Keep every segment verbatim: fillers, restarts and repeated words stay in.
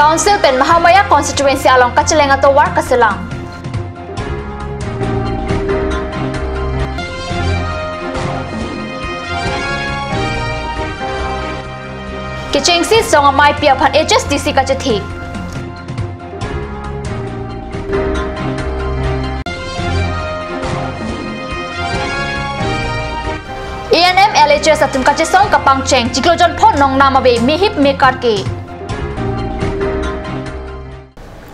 Council pen Mahamaya constituency along kacheleng atovar kaselam. Kechengsi song amaipi aphan H S D C kachethik. A N M L H S atum kachesong kapangcheng, chiklo jon pho nongnam ave, mehip mekarke.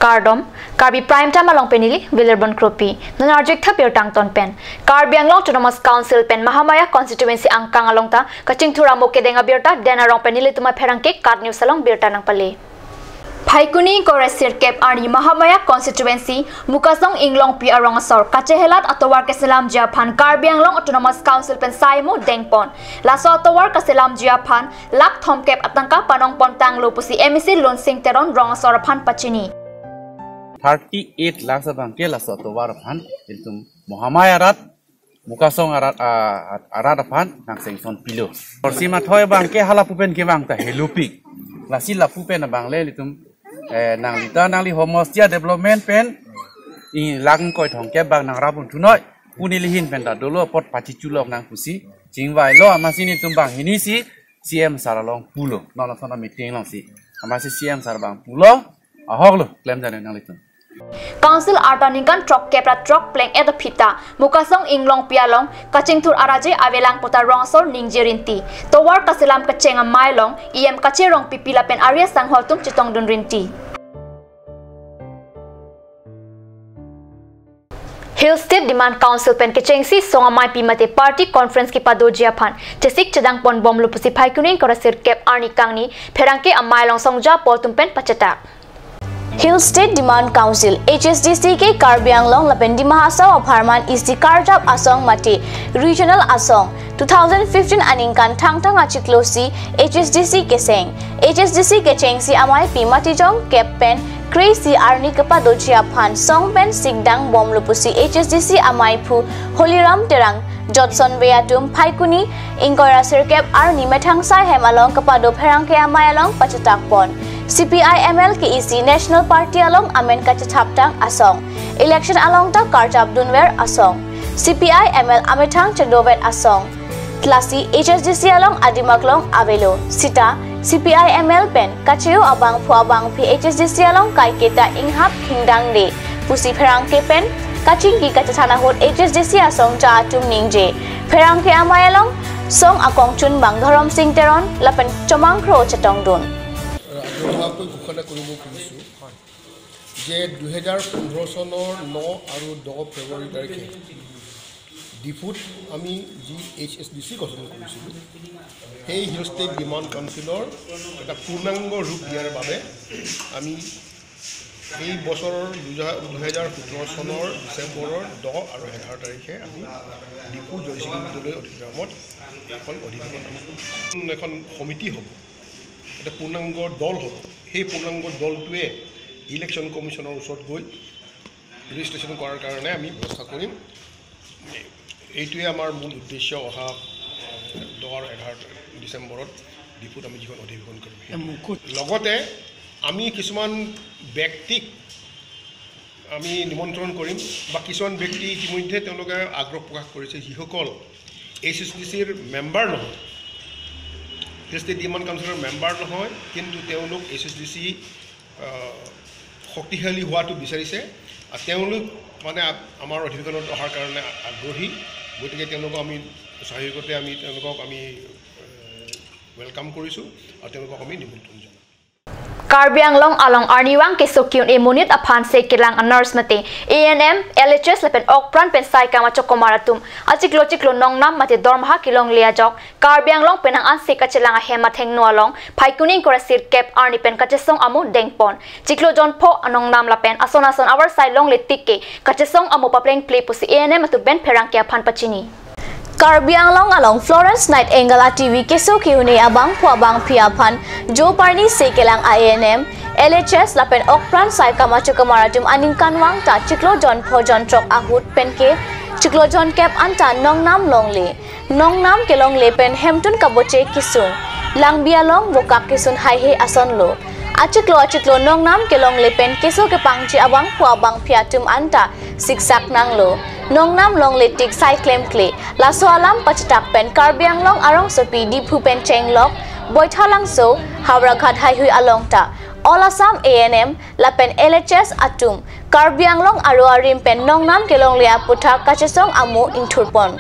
Kardom, Karbi Prime Time along pen neli Vilerbon Kropi. Non arjik thap birta angton pen. Karbi Anglong Autonomous Council pen Mahamaya constituency angkang along ta kachingthur amo kedeng abirta, den arong pen nelitum apherangke KAT News along birta nangpale. Phaikuni ingkoi ra sirkep arni Mahamaya constituency, Mukasong Inglongpi arong asor kachehelat atovar keselamji aphan Karbi Anglong Autonomous Council pen sai amo dengpon. Laso atovar kaselamji aphan lakh thomkep atangka panong pontanglo pusi M A C Lunsing Teron rong asor aphan pachini. Thirty eight lakhs abangke laso atovar aphan ilitum Mahamaya arat, Mukasong arat, ah, arat aphan nang sanction pilo. Korsi mathoi abangke halapu pen kevang ta helupik. Lasi lapu pen abangle ilitum, eh, nangli ta nangli homosti a-development pen i lakh ingkoi thomkep abang nangrap un thunoi. Pu neli ahin pen ta dolo apot pachichulok nang pusi chingvailo, amatsi nelitum banghini si C M sir along pulo. Non lason a-meeting alongsi amatsi C M sir abang pulo. Ahoklo, klemjane nanglitum. Council arta ningkan throkkep ra throk pleng-et aphi ta Mukasong Inglongpi along kachingthur araje avelang pu ta rong asor ningje rinti. Tovar kaselam kecheng amei along E M Kache Rongpipi lapen ari asanghol atum chetongdun rinti. Hill State Demand Council pen kechengsi song amaipi mate party conference kepadoji aphan chesik chedang ponbomlo pusi Phaikuni ingkoi ra sirkep arni kangni pherangke amei along songja apo atum pen pachetak. Hill State Demand Council, H S D C ke Karbi Anglong lapen Dima Hasao apharman isi karjap asong mate regional asong two thousand fifteen aningkan thangthang achiklo si H S D C keseng. H S D C kechengsi amaipi mate jongkep pen kre-isi arni kepadoji aphan song pen sikdang bomlo pusi H S D C amaiphu Holiram Terang, Jotson Bey atum Phaikuni ingkoi ra sirkep arni methang sai hem along kepado pherangke amei along pachetak pon. C P I M L ke isi National Party along amen kachethaptang asong. Election along ta karjap dunver asong. C P I M L amethang chedovet asong. Lasi H S D C along adimak long avelo. Sita C P I M L pen kacheo abangphu abangphi H S D C along kaiketa inghap khingdangde pusi pherangke pen kachingki kachethan ahut H S D C asongja atum ningje. Pherangke amei along song akongchunbang Dhorom Sing Teron lapen Chomang Kro chetongdun. ৰাজহুৱাকৈ ঘোষণা কৰিব খুজিছোঁ যে দুহেজাৰ পোন্ধৰ চনৰ ন আৰু দহ ফেব্ৰুৱাৰী তাৰিখে ডিফুত আমি যি এইচ এছ ডি চি গঠন কৰিছিলোঁ, সেই হিল ষ্টেট ডিমাণ্ড কাউন্সিলৰ এটা পূৰ্ণাংগ ৰূপ দিয়াৰ বাবে আমি এই বছৰৰ দুজা-, দুহেজাৰ সোতৰ চনৰ ডিচেম্বৰৰ দহ আৰু এঘাৰ তাৰিখে আমি ডিফু জয়সিং বিদ্যালয় অডিটৰিয়ামত এখন অধিৱেশন, এখন সমিতি হ'ব, এটা পূৰ্ণাংগ দল হ'ব। সেই পূৰ্ণাংগ দলটোৱে ইলেকশ্যন কমিশ্যনৰ ওচৰত গৈ ৰেজিষ্ট্ৰেশ্যন কৰাৰ কাৰণে আমি ব্যৱস্থা কৰিম। এইটোৱে আমাৰ মূল উদ্দেশ্য, অহা দহ আৰু এঘাৰ ডিচেম্বৰত ডিফুত আমি যিখন অধিৱেশন কৰিম। সেই মুকুট। লগতে আমি কিছুমান ব্যক্তিক আমি নিমন্ত্ৰণ কৰিম বা কিছুমান ব্যক্তি ইতিমধ্যে তেওঁলোকে আগ্ৰহ প্ৰকাশ কৰিছে, যিসকল এইচ এছ ডি চিৰ মেম্বাৰ নহয়, হিল ষ্টেট ডিমাণ্ড কাউন্সিলৰ মেম্বাৰ নহয়, কিন্তু তেওঁলোক এইচ এছ ডি চি আহ, শক্তিশালী হোৱাটো বিচাৰিছে। আৰু তেওঁলোক মানে আ-, আমাৰ অধিৱেশনত অহাৰ কাৰণে আ-, আগ্ৰহী। গতিকে তেওঁলোকক আমি স্বাভাৱিকতে আমি তেওঁলোকক আমি, এ, ৱেলকাম কৰিছোঁ আৰু তেওঁলোকক আমি নিমন্ত্ৰণ জনাম। Karbi Anglong along arnivang keso ki-un-e monit aphan se kelang a-nurse mate A N M, L H S lapen okpran pen saikam achokomar atum achiklo chiklo nongnam mate dormaha kelongle ajok Karbi Anglong penang ansi kachelang ahem athengno along Phaikuni ingkoi ra sirkep arni pen kachesong amo dengpon. Chiklo jon pho anongnam lapen ason ason avarsai longle tik ke kachesong amo paplengple pusi A N M atum pen pherangke aphan pachini. Karbi Anglong along Florence Nightingale a-T V keso ki-un-e abangphu abangphi aphan jo parni se kelang a-A N M, L H S lapen okpran saikam achokomar atum aningkanvang ta chiklo jon pho jon throk ahut penke chiklo jon kep anta nongnam longle. Nongnam kelongle pen hemtun kaboche kesung. Langbi along vokak kesun haihe asonlo. Achiklo achiklo nongnam kelongle pen keso kepangji abangphu abangphi atum anta siksak nanglo. Nongnam longle tik sai klemkle. Laso alam pachitak pen Karbi Anglong arongsopi Diphu pen chenglok Boithalangso, Howraghat haihui along ta All Assam A N M lapen L H S atum Karbi Anglong aro arim pen nongnam kelongle aputhak kachesong amo ingthurpon.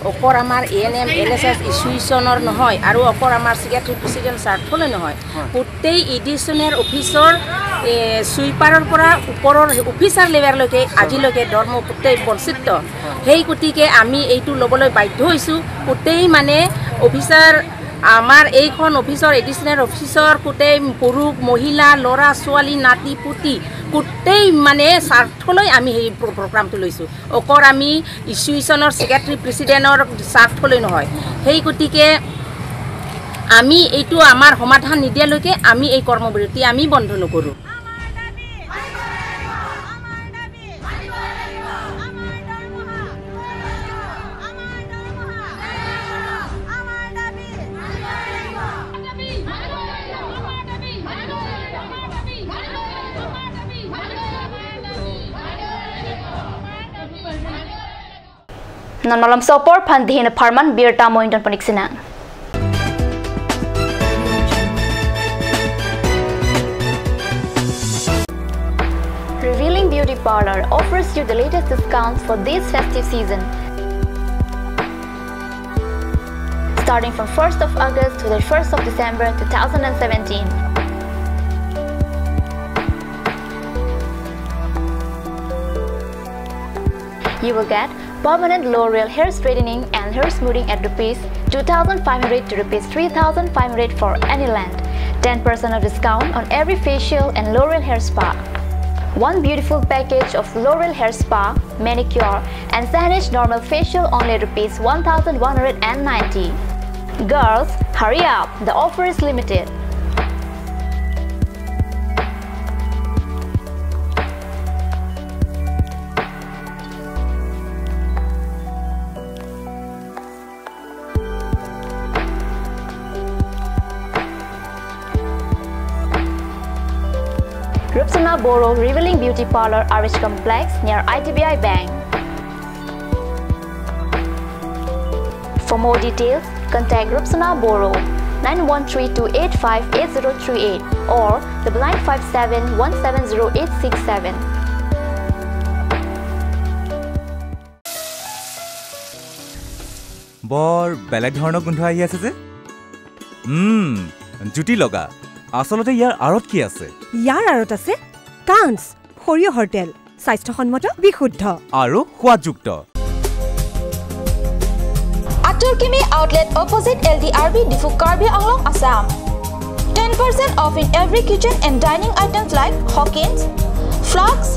অকল আমাৰ A N M L এছ এছ এছ'চিয়েশ্যনৰ নহয় আৰু অকল আমাৰ secretary president স্বাৰ্থলৈ নহয়, গোটেই এডিশ্যনেল অফিচৰ, এ, ছুইপাৰৰ পৰা ওপৰৰ অফিচাৰ লেভেললৈকে আজিলৈকে ধৰ্ম গোটেই বঞ্চিত। সেই গতিকে আমি এইটো ল'বলৈ বাধ্য হৈছোঁ। গোটেই মানে অফিচাৰ, আমাৰ এইখন অফিচৰ এডিশ্যনেল অফিচৰ গোটেই পুৰুষ, মহিলা, ল'ৰা, ছোৱালী, নাতি, পুতি গোটেই মানে স্বাৰ্থলৈ আমি সেই প্ৰ-, প্ৰগ্ৰামটো লৈছোঁ। অকল আমি এছ'চিয়েশ্যনৰ ছেক্ৰেটাৰী প্ৰেচিডেণ্টৰ স্বাৰ্থলৈ নহয়। সেই গতিকে আমি এইটো আমাৰ সমাধান নিদিয়ালৈকে আমি এই কৰ্মবিৰতি আমি বন্ধ নকৰোঁ। Non malom sopor phan dihin apharman birta mointon panik sinang. Revealing Beauty Parlor offers you the latest discounts for this festive season. Starting from first of August to the first of December two thousand and seventeen. You will get permanent L'Oreal hair straightening and hair smoothing at rupees two thousand five hundred to rupees three thousand five hundred for any length. Ten percent of discount on every facial and L'Oreal hair spa. One beautiful package of L'Oreal hair spa, manicure, and Saneesh normal facial only rupees one thousand one hundred and ninety. Girls, hurry up! The offer is limited. Rupsona Boro Revealing Beauty Parlor, R H Complex, near I D B I Bank. For more details, contact Rupsona Boro, nine one three two eight five eight zero three eight or double nine five seven one seven zero eight six seven. বৰ বেলেগ ধৰণৰ গোন্ধ আহি আছে যে। উম, জুতি লগা। আচলতে ইয়াৰ আঁৰত কি আছে? ইয়াৰ আঁৰত আছে কাঞ্চ সৰিয়হৰ তেল, স্বাস্থ্যসন্মত, বিশুদ্ধ। আৰু সোৱাদযুক্ত। Atur Kimi Outlet, opposite L D R B, Diphu, Karbi Anglong, Assam. Ten percent off in every kitchen and dining items like Hawkins, Flask,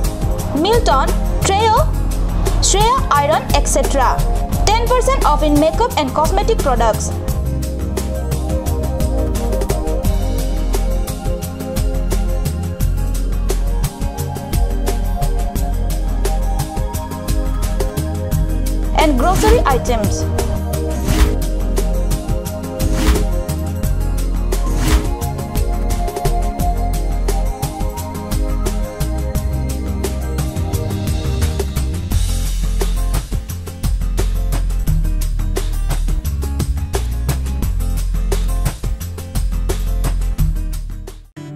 Milton, Trio, Shreya Iron, et cetera. Ten percent off in makeup and cosmetic products. And grocery items.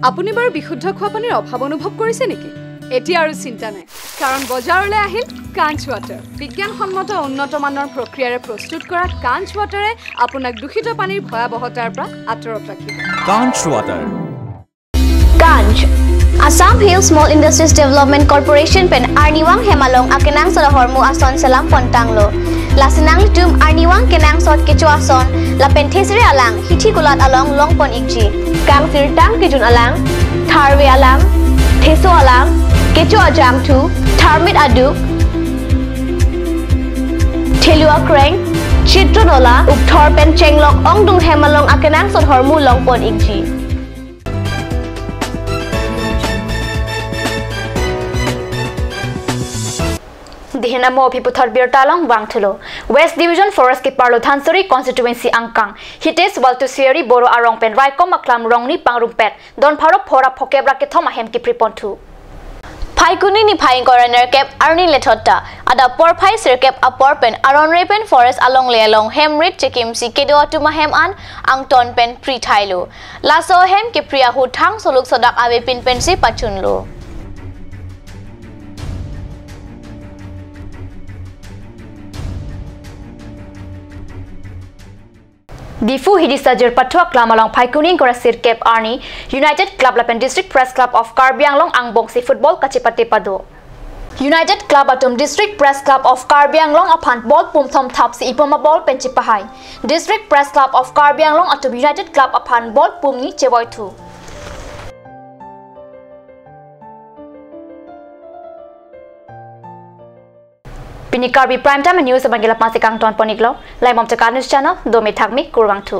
আপুনি বাৰু বিশুদ্ধ খোৱা পানীৰ অভাৱ অনুভৱ কৰিছে নেকি? এতিয়া আৰু চিন্তা নাই, কাৰণ বজাৰলৈ আহিল কাঞ্চ ৱাটাৰ। বিজ্ঞানসন্মত উন্নত মানৰ প্ৰক্ৰিয়াৰে প্ৰস্তুত কৰা কাঞ্চ ৱাটাৰে আপোনাক দূষিত পানীৰ ভয়াৱহতাৰ পৰা আঁতৰত ৰাখিব। কাঞ্চ water. Kanch, Assam Hill Small Industries Development Corporation pen arnivang hem along akenangsot ahormu ason selam pon tanglo. Lasi nanglitum arnivang kenangsot kecho ason lapen thesere alang hithi kulat along longpon ikji. Kangsirtang kejun alang, tharve alang, theso alang, kecho ajangthu, tharmit aduk, thelu akreng, chitro nola, ukthor pen chenglok ongdung hem along akenangsot ahormu longpon ikji. Dihin amo aphi puthot birta along vangthulo. West Division Forest Keparlo Dhansiri Constituency angkang Hitesh Waltusiri Boro arong pen raikom aklam rongni pangrumpet don pharo phor ra phokep ra kethom ahem kipri ponthu. Phaikuni niphai ingkoi ra nerkep arni lethot ta adap porphai sirkep apor pen aronre pen forest alongle along hemrit chekimsi kedo atum ahem an angton pen pri thailo. Laso ahem kipri ahut thang soluk sodak avepin pensi pachunlo. Diphu Hidisajir pathu aklam along Phaikuni ingkoi ra sirkep arni United Club lapen District Press Club of Karbi Anglong angbongsi football kachepate pado. United Club atum District Press Club of Karbi Anglong aphan ball pumthom thapsi ipum aball pen chepahai. District Press Club of Karbi Anglong atum United Club aphan ball pumni chevoithu. Pini Karbi Prime Time News abang ke la-an si kangton pon-iklo. Laimom Chakar News Channel, dome thakme, kurvangthu.